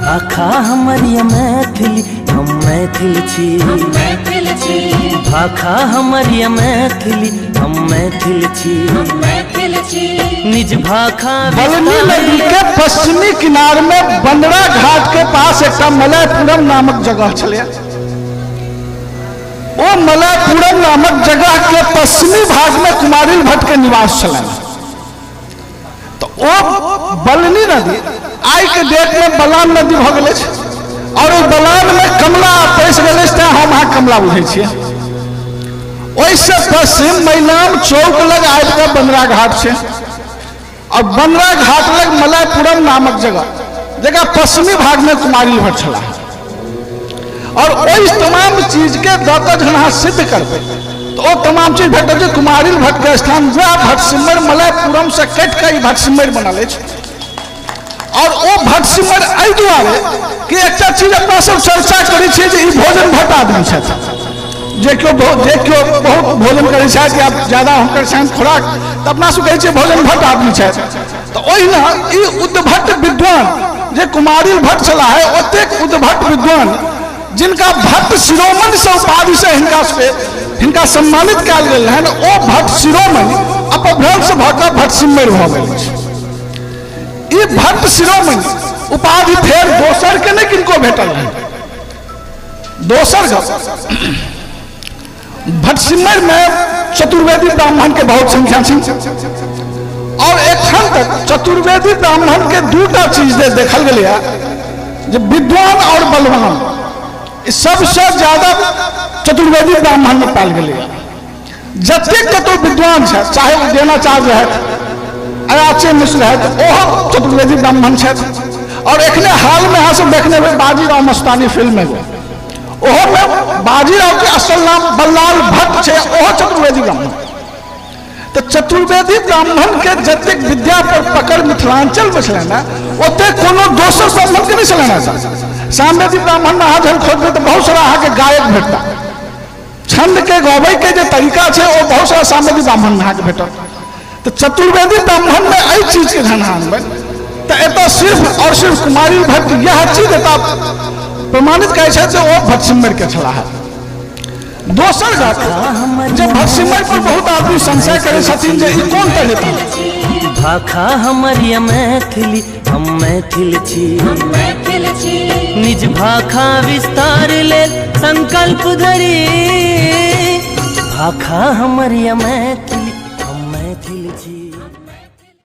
भाखा हमर ये मैथिली, हम मैथिल छी। हम मैथिल छी। भाखा हमर ये मैथिली, हम मैथिल छी। हम मैथिल छी। निज भाखा बलनी नदी के पश्चिमी किनार में बंदरा घाट के पास एकटा मलयपुरम नामक जगह छलै। ओ मलयपुरम नामक जगह के पश्चिमी भाग में कुमारिल भट्ट के निवास छलनि। तो ओ बलनी नदी आइ के डेट में बलान नदी भऽ गेल अछि और ओहि बलान में कमला पैसि गेल अछि, तें हम अहाँ कमला बुझै छियै। ओहिसँ पश्चिम मैनाम चौक लग आबि कऽ बनरा घाट छै और बनरा घाट लग मलयपुरम नामक जगह, जकरा पश्चिमी भाग में कुमारिल भट्ट छलाह। और ओहि तमाम चीज के दऽ कऽ जखन अहाँ सिद्ध करबै तऽ ओ तमाम चीज भेटत जे कुमारिल भट्ट के स्थान वएह भटसिमर मलयपुरम से कटि कऽ ई भटसिमर बनल अछि। और ओ भटसिमर एहि दुआरे कि एकटा चीज अपना सब चर्चा करै छियै जे ई भोजन भट्ट आदमी छथि, जे केओ बहुत भोजन करै छथि या ज्यादा हुनकर छनि खुराक, तऽ अपना सब कहै छियै भोजन भट्ट आदमी छथि। तऽ ओहिना ई उद्भट्ट विद्वान जे कुमारिल भट्ट छलाह है, ओतेक उद्भट्ट विद्वान जिनका भट्ट शिरोमणि से उपाधि से हिनका सम्मानित कयल गेल रहनि, ओ भट्ट शिरोमणि अपभ्रंश भऽ कऽ भटसिम्मरि भऽ गेल अछि। ई भट्ट शिरोमणि उपाधि फेर दोसर के नहि किनको भेटल रहनि। दोसर गप, भटसिम्मरि में चतुर्वेदी ब्राह्मण के बहुत संख्या छै और एखन तक चतुर्वेदी ब्राह्मण के दूटा चीज देखल गेलैया जे विद्वान और बलवान, ई सबसे ज्यादा चतुर्वेदी ब्राह्मण में पायल गेलैया। जतेक कतौ विद्वान छथि, चाहे उदयनाचार्य रहथि, अयाचे मिश्र रहथि, ओहो चतुर्वेदी ब्राह्मण छथि। और एखने हाल में अहाँ सब देखने हेबै बाजीराव मस्तानी फिल्म एगो, ओहो में बाजीराव के असल नाम बल्लाल भट्ट छै, ओहो चतुर्वेदी ब्राह्मण। तो चतुर्वेदी ब्राह्मण के जतेक विद्या पर पकड़ मिथिलांचल में छलनि ने, ओतेक कोनो दोसर ब्राह्मण के नहि छलनि ने। सामवेदी ब्राह्मण में अहाँ जहन खोजबै तऽ बहुत सारा अहाँके गायक भेटता, छंद के गबै के जे तरीका छै ओ बहुत सारा सामवेदी ब्राह्मण में अहाँके भेटत। तऽ चतुर्वेदी ब्राह्मण में एहि चीज के जहन अहाँ अनबै तऽ एतऽ सिर्फ और सिर्फ कुमारिल भट्ट यह चीज एतऽ प्रमाणित करै छथि जे ओ भटसिम्मरि के छलाह। दोसर गप जे भटसिम्मरि पर बहुत आदमी संशय करै छथिन जे ई कोन तरह हेतै। भाखा हमर ये मैथिली, हम मैथिल छी। हम मैथिल छी। निज भाखा विस्तार लेल संकल्प धरी, भाखा हमर ये मैथिली।